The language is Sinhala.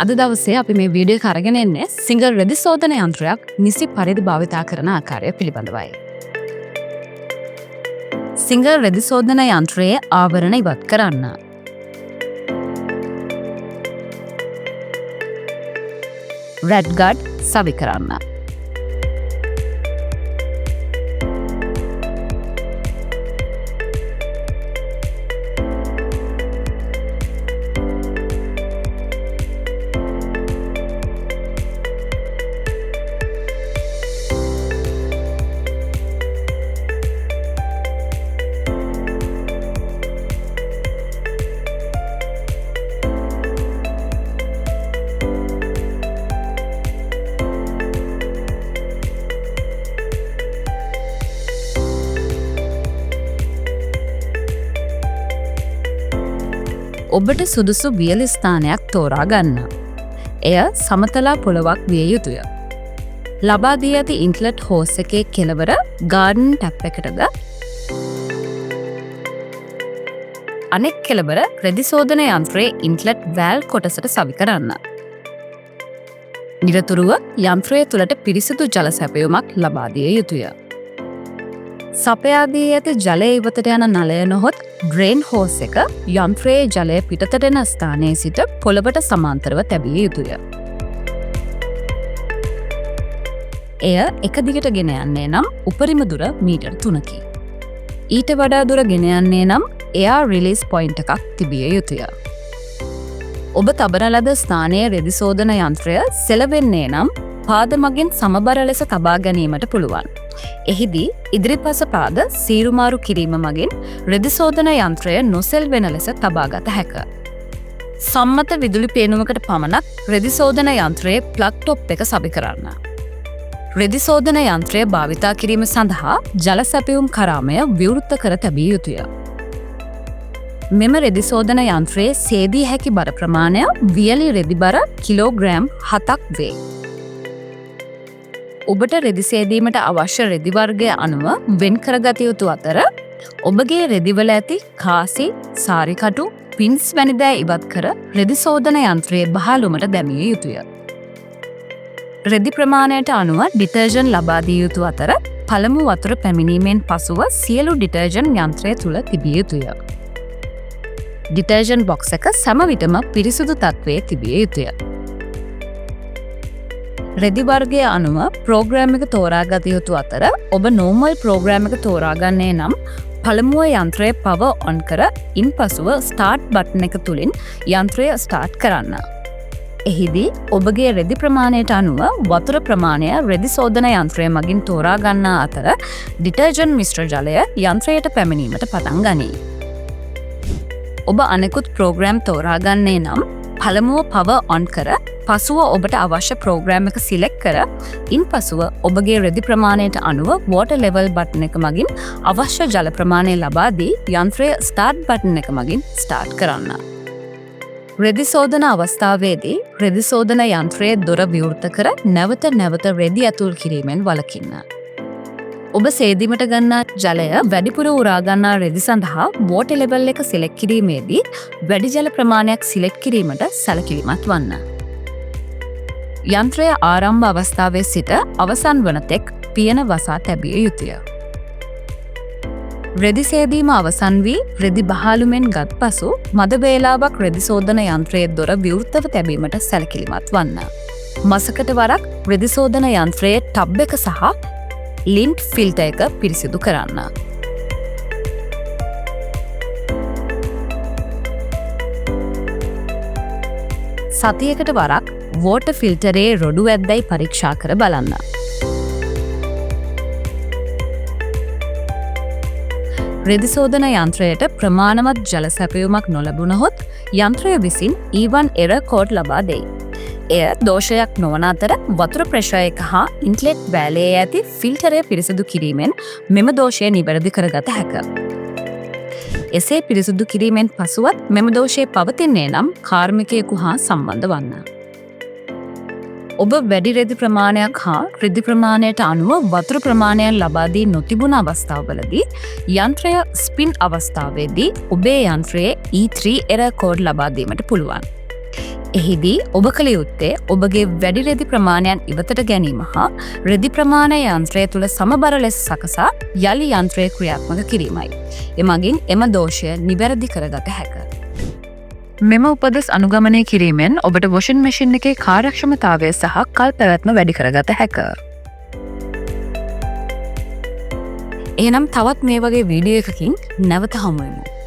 අද දවසේ අපි මේ වීඩියෝ එක අරගෙන එන්නේ සිංගර් රෙදි සෝදන යන්ත්‍රයක් නිසි පරිදි භාවිතා කරන ආකාරය පිළිබඳවයි. සිංගර් රෙදි සෝදන යන්ත්‍රයේ ආවරණ ඉවත් කරන්න. රැඩ් ගාඩ් සවි කරන්න. ඔබට සුදුසු වියලි ස්ථානයක් තෝරා ගන්න. එය සමතලා පොළවක් විය යුතුය. ලබා දී ඇති ඉන්ට්ලට් හෝස් එකේ කෙළවර ගාඩන් ටැප් එකටද අනෙක් කෙළවර රෙදි සෝදන යන්ත්‍රයේ ඉන්ට්ලට් වැල් කොටසට සවි කරන්න. නිරතුරුව යන්ත්‍රය තුළට පිරිසිදු ජල සැපයුමක් ලබා දිය යුතුය. සපයා දී ඇති ජලය ඉවතට යන නලය නොහොත් ඩ්‍රේන් හෝස් එක යන්ත්‍රයේ ජලය පිටතට එන ස්ථානයේ සිට පොළවට සමාන්තරව තැබිය යුතුය. එය එක දිගට ගෙන යන්නේ නම් උපරිම දුර මීටර් 3කි. ඊට වඩා දුර ගෙන යන්නේ නම් එයා රිලීස් පොයින්ට් එකක් තිබිය යුතුය. ඔබ තබන ලද ස්ථානයේ රෙදි සෝදන යන්ත්‍රය සෙලවෙන්නේ නම් පාද මගින් සමබර ලෙස තබා ගැනීමට පුළුවන්. එහිදී ඉදිරිපස පාද සීරුමාරු කිරීම මගින් රෙදි සෝදන යන්ත්‍රය නොසෙල් වෙන ලෙස තබාගත හැක. සම්මත විදුලි පේනුමකට පමණක් රෙදි සෝදන යන්ත්‍රයේ ප්ලග් ටොප් එක සවි කරන්න. රෙදි සෝදන යන්ත්‍රය භාවිතා කිරීම සඳහා ජල සැපයුම් කරාමය විවෘත කර තැබිය යුතුය. මෙම රෙදි සෝදන යන්ත්‍රයේ සේදී හැකි බර ප්‍රමාණය වියලි රෙදි බර කිලෝග්‍රෑම් 7ක් වේ. ඔබට රෙදි සේදීමට අවශ්‍ය රෙදි වර්ගය අනුව වෙන් කරගත යුතු අතර ඔබගේ රෙදිවල ඇති කාසි, සාරිකටු, පින්ස් වැනි දෑ ඉවත් කර රෙදි සෝදන යන්ත්‍රයේ බහලුමට දැමිය යුතුය. රෙදි ප්‍රමාණයට අනුව ඩිටර්ජන්ට් ලබා දිය යුතු අතර පළමු වතුර පැමිණීමෙන් පසුව සියලු ඩිටර්ජන්ට් යන්ත්‍රය තුළ තිබිය යුතුය. ඩිටර්ජන්ට් බොක්ස් එක සෑම විටම පිරිසුදු තත්ත්වයේ තිබිය යුතුය. රෙදි වර්ගය අනුව ප්‍රෝග්‍රෑම් එක තෝරාගත යුතු අතර ඔබ නෝමල් ප්‍රෝග්‍රෑම් එක තෝරාගන්නේ නම් පළමුව යන්ත්‍රය පවර් ඔන් කර ඉන්පසුව ස්ටාර්ට් බටන් එක තුලින් යන්ත්‍රය ස්ටාර්ට් කරන්න. එහිදී ඔබගේ රෙදි ප්‍රමාණයට අනුව වතුර ප්‍රමාණය රෙදි සෝදන යන්ත්‍රය මගින් තෝරා ගන්නා අතර ඩිටර්ජන්ට් මිශ්‍ර ජලය යන්ත්‍රයට පැමිණීමට පටන් ගනී. ඔබ අනෙකුත් ප්‍රෝග්‍රෑම් තෝරාගන්නේ නම් පළමුව පවර් ඔන් කර පසුව ඔබට අවශ්‍ය ප්‍රෝග්‍රෑම් එක සිලෙක්ට් කර ඉන්පසුව ඔබගේ රෙදි ප්‍රමාණයට අනුව වෝටර් ලෙවල් බටන් එක මගින් අවශ්‍ය ජල ප්‍රමාණය ලබා දී යන්ත්‍රය ස්ටාර්ට් බටන් එක මගින් ස්ටාර්ට් කරන්න. රෙදි සෝදන අවස්ථාවේදී රෙදි සෝදන යන්ත්‍රයේ දොර විවෘත කර නැවත නැවත රෙදි ඇතුල් කිරීමෙන් වළකින්න. ඔබ සේදීමට ගන්නා ජලය වැඩිපුර උරා ගන්නා රෙදි සඳහා වෝටර් ලෙවල් එක සිලෙක්ට් කිරීමේදී වැඩි ජල ප්‍රමාණයක් සිලෙක්ට් කිරීමට සැලකිලිමත් වන්න. යන්ත්‍රය ආරම්භ අවස්ථාවේ සිට අවසන් වන තෙක් පියන වසා තැබිය යුතුය. රෙදි සේදීම අවසන් වී රෙදි බහලුමෙන් ගත් පසු මද වේලාවක් රෙදි සෝදන යන්ත්‍රයේ දොර විවෘතව තැබීමට සැලකිලිමත් වන්න. මසකට වරක් රෙදි සෝදන යන්ත්‍රයේ ටබ් එක සහ ලින්ට් ෆිල්ටර් එක පිරිසිදු කරන්න. සතියකට වරක් වෝටර් ෆිල්ටරේ රොඩු ඇද්දැයි පරීක්ෂා කර බලන්න. රෙදි සෝදන යන්ත්‍රයට ප්‍රමාණවත් ජල සැපයුමක් නොලැබුණහොත් යන්ත්‍රය විසින් E1 error code ලබා දෙයි. එය දෝෂයක් නොවන අතර වතුර ප්‍රෙෂර් එක හා ඉන්ට්ලෙට් වෑලයේ ඇති ෆිල්ටරය පිරිසිදු කිරීමෙන් මෙම දෝෂය නිවැරදි කරගත හැක. එසේ පිරිසිදු කිරීමෙන් පසුවත් මෙම දෝෂය පවතින්නේ නම් කාර්මිකයෙකු හා සම්බන්ධ වන්න. ඔබ වැඩි රෙදි ප්‍රමාණයක් හා රෙදි ප්‍රමාණයට අනුව වතුර ප්‍රමාණයක් ලබා දී නොතිබුණ අවස්ථාවලදී යන්ත්‍රය ස්පින් අවස්ථාවේදී ඔබේ යන්ත්‍රයේ E3 error code ලබා දීමට පුළුවන්. එහිදී ඔබ කළ යුත්තේ ඔබගේ වැඩි රෙදි ප්‍රමාණයන් ඉවතට ගැනීම හා රෙදි ප්‍රමාණය යන්ත්‍රය තුළ සමබර ලෙස සකසා යළි යන්ත්‍රය ක්‍රියාත්මක කිරීමයි. එමගින් එම දෝෂය නිවැරදි කරගත හැක. මෙම උපදෙස් අනුගමනය කිරීමෙන් ඔබට වොෂින් මැෂින් එකේ කාර්යක්ෂමතාවය සහ කල් පැවැත්ම වැඩි කරගත හැක. එහෙනම් තවත් මේ වගේ වීඩියෝ එකකින් නැවත හමු වෙමු.